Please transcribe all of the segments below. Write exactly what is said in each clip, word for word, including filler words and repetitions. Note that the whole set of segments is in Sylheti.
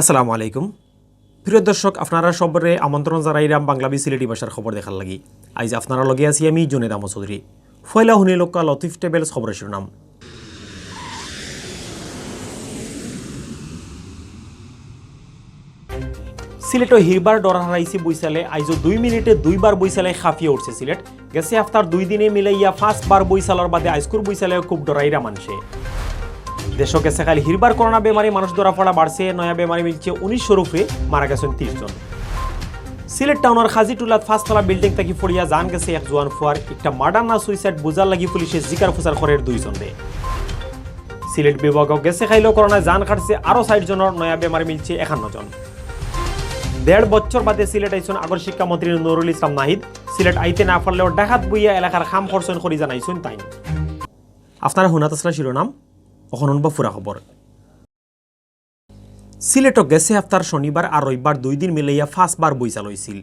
আসসালামু আলাইকুম। প্রিয় দর্শক, আপনারা সবরে আমন্ত্রণ জানাইরাম বাংলাবি সিলেটি ভাষার খবর দেখার লাগি। আইজ আপনারা লগে আছি আমি জুনেদ আহমদ চৌধুরী। পয়লা হুনিলউক্কা লতিফ ট্রাভেলস খবরর শিরোনাম। সিলেটো হিরবার ডর হারাইছে বৈশালে, আইজও দুই মিনিটে দুইবার বৈশালে কাঁপিয়া উঠছে সিলেট। গেছে হাফতার দুই দিনে মিলাইয়া পাঁচবার বৈশালর বাদে আইজকুর বৈশালেও খুব ডরাইরা মানষে। দেশো গেছে কাইল হিরবার করোনা বেমারি মানুষ ধরা পড়া বাড়ছে, নয়া বেমারি মিলছে উনিশশোর উপরে, মারা গেছইন তিরিশ জন। সিলেট টাউনর খাজিটুলাত পাঁচতলা বিল্ডিং থাকি পড়িয়া জান গেছে এক জুয়ান ফুয়ার, একটা মার্ডার না সুইসাইড বুঝার লাগি পুলিশে জিকার ফুসার করের দুইজনরে। সিলেট বিভাগও গেছে কাইলও করোনায় জান কাটছে আরো ষাইট জনর, নয়া বেমারি মিলছে একান্ন জন। দেড় বছর বাদে সিলেট আইছইন আগর শিক্ষামন্ত্রী নুরুল ইসলাম নাহিদ। সিলেট আইতে না পারলেও ঢাকাত বইয়া এলাকার কাম করছইন করি জানাইছইন তাইন। আপনারা হুনাত আছলা শিরোনাম, অখন হুনবা পুরা খবর। সিলেটো গেছে হাফতার শনিবার আর রবিবার দুই দিন মিলাইয়া পাঁচবার বৈশাল অইছিল।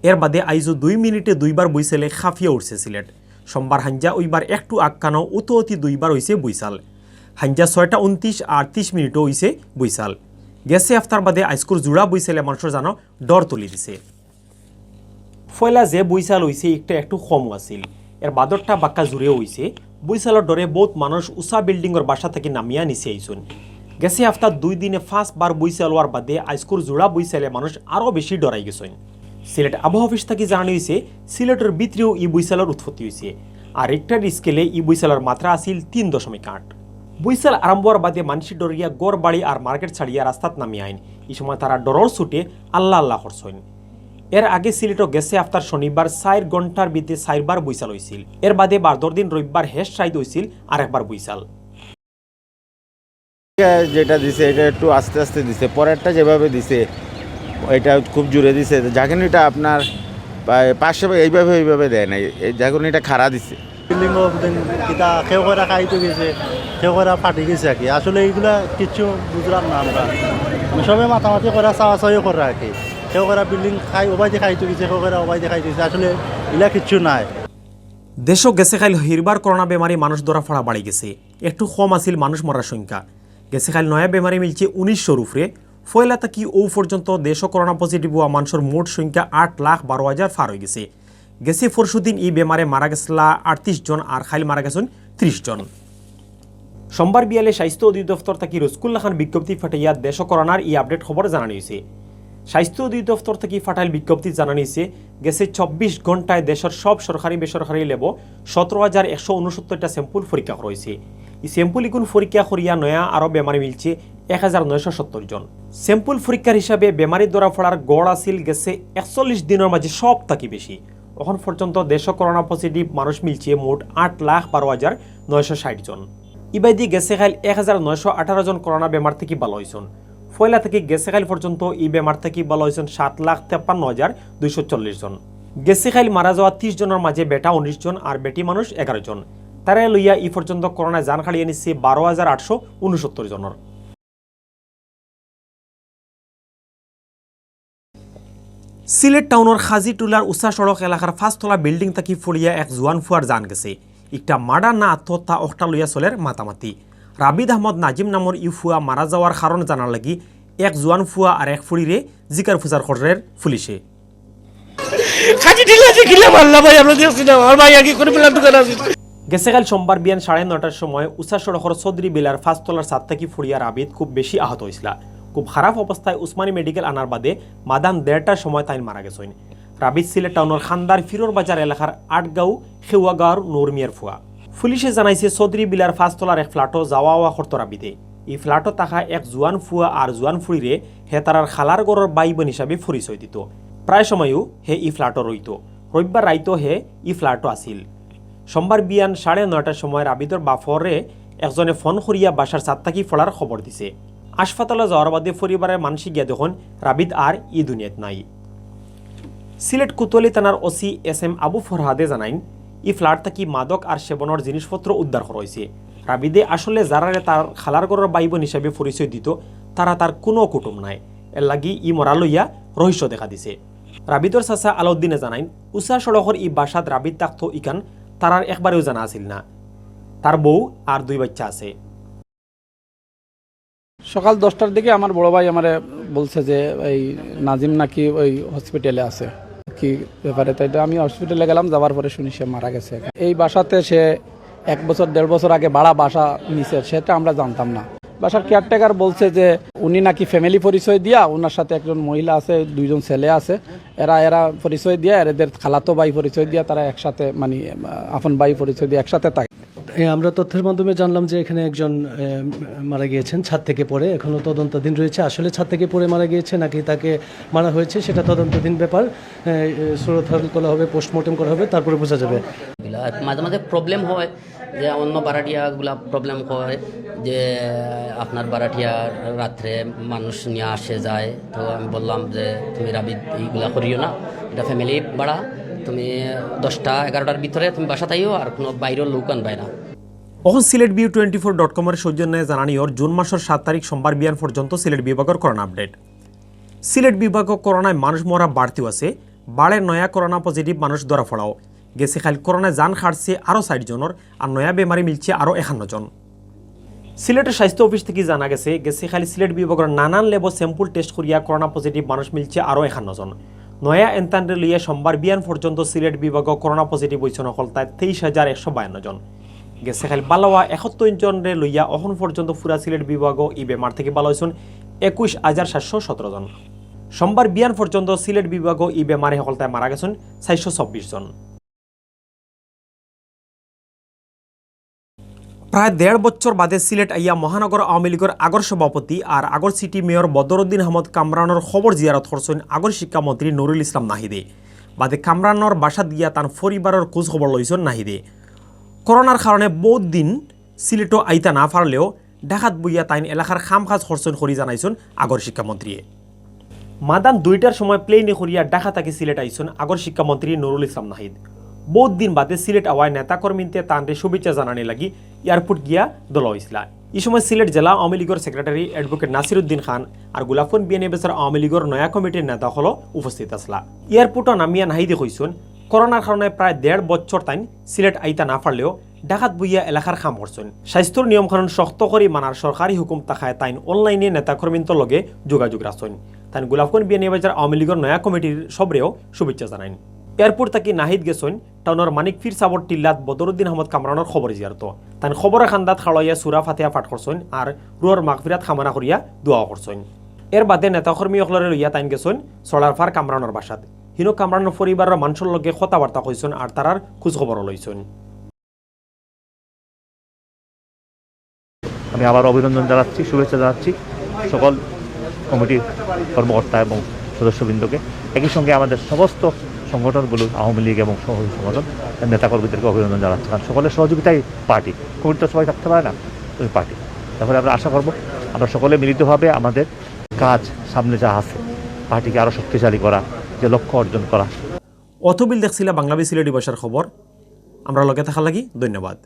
এর বাদে আইজও দুই মিনিটে দুইবার বৈশালে কাঁপিয়া উঠছে সিলেট। সোমবার হাইঞ্জা অইবার একটু আগখানো উতো অতি দুইবার অইছে বৈশাল। হাইঞ্জা ছয়টা উনত্রিশ আর তিরিশ মিনিটও অইছে বৈশাল। গেছে হাফতার বাদে আইজকুর জুড়া বৈশালে মানষর জানো ডর তুলি দিছে। পয়লা যে বৈশাল অইছে, একটা একটু কমও আছিল, এর বাদরটা বাক্কা জুড়েও অইছে। বৈশালর ডরে বউত মানুষ উচা বিল্ডিংর বাসা থাকি নামিয়া নিচে আইছইন। গেছে হাফতাত দুই দিনে পাঁচবার বৈশাল অওয়ার বাদে আইজকুর জুড়া বৈশালে মানুষ আরো বেশি ডরাই গেছইন। সিলেট আবহাওয়া অফিস থাকি জানানি অইছে, সিলেটর ভিতরেও ই বৈশালর উৎপত্তি অইছে, আর রিক্টার স্কেলে ই বৈশালর মাত্রা আছিল তিন দশমিক আট। বৈশাল আরম্ভ অওয়ার বাদে মানষে ডরিয়া ঘর বাড়ি আর মার্কেট ছাড়িয়া রাস্তাত নামিয়া আইন। ই সময় তারা ডরর ছুটে আল্লাহ আল্লাহ করছইন। এর আগে সিলেটো গেছে হাফতার শনিবার চাইর ঘন্টার ভিতরে চাইরবার বৈশাল অইছিল। এর বাদে বাদর দিন রবিবার হেশ রাইত অইছিল আরেকবার বৈশাল। যেটা দিছে, এটা একটু আস্তে আস্তে দিছে, পরেরটা যেভাবে দিছে, এটা খুব জোরে দিছে। ঝাঁকুনিটা আপনার প্রায় পাঁচশো, এইভাবে এইভাবে দেয় নাই, এই ঝাঁকুনিটা খাড়া দিছে। বিল্ডিং কিতা কেউ করে খাইতে গেছে, কেউ করে ফাটি গেছে আর কি। আসলে এইগুলা কিচ্ছু বুঝলাম না আমরা, মানে সবে মাতামাতি করে চাওয়াচাওয়ি করে আর কি। কেউ করে বিল্ডিং খাই ওবাইদি খাইতে গেছে, কেউ করে ওবাইদি খাইতে গেছে। আসলে ইলা কিচ্ছু নাই। দেশো গেছে কাইল হিরবার করোনা বেমারি মানুষ ধরা পড়া বাড়ি গেছে, একটু কম আছিল মানুষ মরার সংখ্যা। গেছে কাইল নয়া বেমারি মিলছে উনিশশোর উপরে। পয়লা থাকি অউ পর্যন্ত দেশো করোনা পজিটিভ অওয়া মানষর মোট সংখ্যা আট লাখ বারো হাজার পার অই গেছে। গেছে পরশুদিন ই বেমারে মারা গেছলা আটত্রিশ জন আর কাইল মারা গেছইন ত্রিশ জন। সোমবার বিয়ালে স্বাস্থ্য অধিদপ্তর থাকি রসকুল্লা খান বিজ্ঞপ্তি ফাটাইয়া দেশো করোনার ই আপডেট খবর জানানি অইছে। স্বাস্থ্য অধিদপ্তর থাকি ফাটাইল বিজ্ঞপ্তি জানানি অইছে, গেছে চব্বিশ ঘন্টায় দেশর সব সরকারি বেসরকারি ল্যাবো সতেরো হাজার একশো উনসত্তরটা স্যাম্পল পরীক্ষা করা অইছে। ই স্যাম্পল ইগুন পরীক্ষা করিয়া নয়া আরো বেমারি মিলছে এক হাজার নয়শো সত্তর জন। স্যাম্পল পরীক্ষার হিসাবে বেমারি ধরা পড়ার গড় আছিল গেছে একচল্লিশ দিনর মাঝে সব থাকি বেশি। অখন পর্যন্ত দেশো করোনা পজিটিভ মানুষ মিলছে মোট আট লাখ বারো হাজার নয়শো ষাইট জন। ইবাদি গেছে কাইল এক হাজার নয়শো আঠারো জন করোনা বেমার থাকি ভালা অইছইন। পয়লা থাকি গেছে কাইল পর্যন্ত ই বেমার থাকি ভালা অইছইন সাত লাখ তেপ্পান্ন হাজার দুইশো চল্লিশ জন। গেছে কাইল মারা যাওয়া ত্রিশ জনর মাঝে বেটা উনিশ জন আর বেটি মানুষ এগারো জন। তারারে লইয়া ই পর্যন্ত করোনায় জান কাড়িয়া নিছে বারো হাজার আটশো উনসত্তর জনর। সিলেট টাউনর খাজিটুলার উচা সড়ক এলাকার পাঁচতলা বিল্ডিং থাকি পড়িয়া এক জুয়ান ফুয়ার জান গেছে। ইকটা মার্ডার না আত্মহত্যা অকটা লইয়া চলের মাতামাতি। রাবিদ আহমদ নাজিম নামর ই ফুয়া মারা যাওয়ার কারণ জানার লাগি এক জুয়ান ফুয়া আর এক ফুড়িরে জিকার ফুসার কররের পুলিশে। খাটি ঢিলা যে কিলা মারলা ভাই, আমরা দেখছি না, আমার ভাই আগে করে মিলার দোকান আছে। গেছে কাইল সোমবার বিয়ান সাড়ে নয়টার সময় উচা সড়কর চৌধুরী বিলার পাঁচতলার ছাদ থাকি পড়িয়া রাবিদ খুব বেশি আহত অইছলা। খুব খারাপ অবস্থায় উসমানী মেডিকেল আনার বাদে মাদান দেড়টার সময় তাইন মারা গেছইন। রাবিদ সিলেট টাউনর খান্দার ফিরোর বাজার এলাকার আটগাঁও খেওয়াগাঁওর নূর মিয়ার ফুয়া। পুলিশে জানাইছে চৌধুরী বিলার পাঁচতলার এক ফ্ল্যাটো যাওয়া আওয়া করতো রাবিদে। ই ফ্ল্যাটো থাকা এক জুয়ান ফুয়া আর জুয়ান ফুড়িরে হে তারার খালার ঘরর ভাই বোন হিসাবে পরিচয় দিত। প্রায় সময়ও হে ই ফ্ল্যাটো রইত। রবিবার রাইতো হে ই ফ্ল্যাটো আছিল। সোমবার বিয়ান সাড়ে নয়টার সময় রাবিদর বাফরে একজনে ফোন করিয়া বাসার ছাদ থাকি পড়ার খবর দিছে। হাসপাতালো যাওয়ার বাদে পরিবারের মানষে গিয়া দেখইন রাবিদ আর ই দুনিয়াত নাই। সিলেট কোতোয়ালি থানার ওসি এস এম আবু ফরহাদে জানাইন, ই ফ্ল্যাট থাকি মাদক আর সেবনর জিনিসপত্র উদ্ধার করা অইছে। রাবিদে আসলে যারারে তার খালার ঘরর ভাই বোন হিসাবে পরিচয় দিত, তারা তার কুনু কুটুম নায়। এরলাগি ই মরা লইয়া রহস্য দেখা দিছে। রাবিদর চাচা আলাউদ্দিনে জানাইন, উচা সড়কর ই বাসাত রাবিদ থাকতো ইখান তারার একবারেও জানা আছিল না। তার বউ আর দুই বাইচ্চা আছে। সকাল দশটার দিকে আমার বড় ভাই আমারে বলছে যে এই নাজিম নাকি ওই হসপিটালে আছে। কি ব্যাপারে? তাই তো আমি হসপিটালে গেলাম, যাওয়ার পরে শুনি সে মারা গেছে। এই বাসাতে সে এক বছর, দেড় বছর আগে ভাড়া বাসা নিছে, সেটা আমরা জানতাম না। বাসার কেয়ারটেকার বলছে যে উনি নাকি ফ্যামিলি পরিচয় দিয়া, ওনার সাথে একজন মহিলা আছে, দুইজন ছেলে আছে, এরা এরা পরিচয় দিয়া, এদের খালাতো ভাই পরিচয় দিয়া, তারা একসাথে, মানে, আপন ভাই পরিচয় দিয়ে একসাথে থাকে। এ, আমরা তথ্যের মাধ্যমে জানলাম যে এখানে একজন এ, মারা গিয়েছেন ছাদ থেকে পড়ে। এখনও তদন্তাধীন রয়েছে, আসলে ছাদ থেকে পড়ে মারা গিয়েছে নাকি তাকে মারা হয়েছে, সেটা তদন্তাধীন ব্যাপার। এ, এ, সুরতহাল করা হবে, পোস্টমর্টেম করা হবে, তারপরে বোঝা যাবে। মাঝে মাঝে প্রবলেম হয় যে অন্য ভাড়াটিয়াগুলা প্রবলেম হয় যে আপনার ভাড়াটিয়া রাত্রে মানুষ নিয়ে আসে যায়। তো আমি বললাম যে তুমি রাবিদ এইগুলা করিও না, এটা ফ্যামিলি ভাড়া, তুমি দশটা এগারোটার ভিতরে তুমি বাসাত আইও, আর কোনো বাইরের লোক আনবায় না। অখন Sylhet view twenty four dot কমর সৌজন্যে জানানিওর জুন মাসর সাত তারিখ সোমবার বিয়ান পর্যন্ত সিলেট বিভাগর করোনা আপডেট। সিলেট বিভাগো করোনায় মানুষ মরা বাড়তিও আছে, বাড়ে নয়া করোনা পজিটিভ মানুষ ধরা পড়াও। গেছে কাইল করোনায় জান কাটছে আরও ষাট জনর, আর নয়া বেমারি মিলছে আরও একান্ন জন। সিলেটের স্বাস্থ্য অফিস থেকে জানা গেছে, গেছে কাইল সিলেট বিভাগর নানান ল্যাবো স্যাম্পল টেস্ট করিয়া করোনা পজিটিভ মানুষ মিলছে আরও একান্ন জন। নয়া এন্তানরে লইয়া সোমবার বিয়ান পর্যন্ত সিলেট বিভাগো করোনা পজিটিভ হইছন হকলতায় তেইশ হাজার একশো বায়ান্ন জন। গেছে কাইল বালাওয়া একাত্তর জনরে লইয়া অখন পর্যন্ত পুরা সিলেট বিভাগো ই বেমার থেকে বালা হইছন একুশ হাজার সাতশো সতেরো জন। সোমবার বিয়ান পর্যন্ত সিলেট বিভাগো ই বেমারে হকলতায় মারা গেছন চারশো চব্বিশ জন। প্রায় দেড় বছর বাদে সিলেট আইয়া মহানগর আওয়ামী লীগর আগর সভাপতি আর আগর সিটি মেয়র বদরুদ্দিন আহমদ কামরানর কবর জিয়ারত করছইন আগর শিক্ষামন্ত্রী নুরুল ইসলাম নাহিদে। বাদে কামরানর বাসাত গিয়া তান পরিবারর খোঁজ খবর লইছইন নাহিদে। করোনার কারণে বউত দিন সিলেটো আইতা না পারলেও ঢাকাত বইয়া তাইন এলাকার কাম কাজ করছইন করি জানাইছইন আগর শিক্ষামন্ত্রীয়ে। মাদান দুইটার সময় প্লেনে করিয়া ঢাকা থাকি সিলেট আইছইন আগর শিক্ষামন্ত্রী নুরুল ইসলাম নাহিদ। বউত দিন বাদে সিলেট আওয়ায় নেতাকর্মীন্তে তানরে শুভেচ্ছা জানানি লাগি এয়ারপোর্ট গিয়া দলা হইছিলা। ই সময় সিলেট জেলা আওয়ামী লীগর সেক্রেটারি অ্যাডভোকেট নাসির উদ্দিন খান আর গোলাপগঞ্জ বিয়ানীবাজার আওয়ামী লীগর নয়া কমিটির নেতা হকলও উপস্থিত আছলা। এয়ারপোর্টো নামিয়া নাহিদে কইছইন, করোনার কারণে প্রায় দেড় বছর তাইন সিলেট আইতা না পারলেও ঢাকাত বইয়া এলাকার কাম করছইন। স্বাস্থ্যর নিয়মকানুন শক্ত করি মানার সরকারি হুকুম থাকায় তাইন অনলাইনে নেতাকর্মীন্তর লগে যোগাযোগ রাখছইন। তাইন গোলাপগঞ্জ বিয়ানীবাজার আওয়ামী লীগর নয়া কমিটির সবরেও শুভেচ্ছা জানাইন। এয়ারপোর্ট থাকি নাহিদ গেছইন টাউনর মানিক পীর সাবর টিল্লাত বদরুদ্দিন আহমদ কামরানর কবর জিয়ারতো। তাইন কবরর কান্দাত খাড়াইয়া সুরা ফাতিহা পাঠ করছইন আর রুহর মাগফিরাত কামনা করিয়া দোয়াও করছইন। এর বাদে নেতাকর্মী অকলরে লইয়া তাইন গেছইন ছড়ারপার কামরানর বাসাত। হিনো কামরানর পরিবারর মানষর লগে কথাবার্তা কইছইন আর তারার খোঁজ খবরও লইছইন। আমি আবার অভিনন্দন জানাচ্ছি, শুভেচ্ছা জানাচ্ছি সকল কমিটির কর্মকর্তা এবং সদস্যবৃন্দকে। একই সঙ্গে আমাদের সমস্ত সংগঠনগুলো, আওয়ামী লীগ এবং সহ সংগঠন, নেতাকর্মীদেরকে অভিনন্দন জানাচ্ছি, কারণ সকলের সহযোগিতাই পার্টি। কমিটি তো সবাই থাকতে পারে না, ওই পার্টি। তাহলে আমরা আশা করব আমরা সকলে মিলিতভাবে আমাদের কাজ সামনে যা আছে, পার্টিকে আরও শক্তিশালী করা, যে লক্ষ্য অর্জন করা। অতবিল দেখছিলা বাংলাদেশ সিলেটি ভাষার খবর। আমরা লগে থাকার লাগি ধন্যবাদ।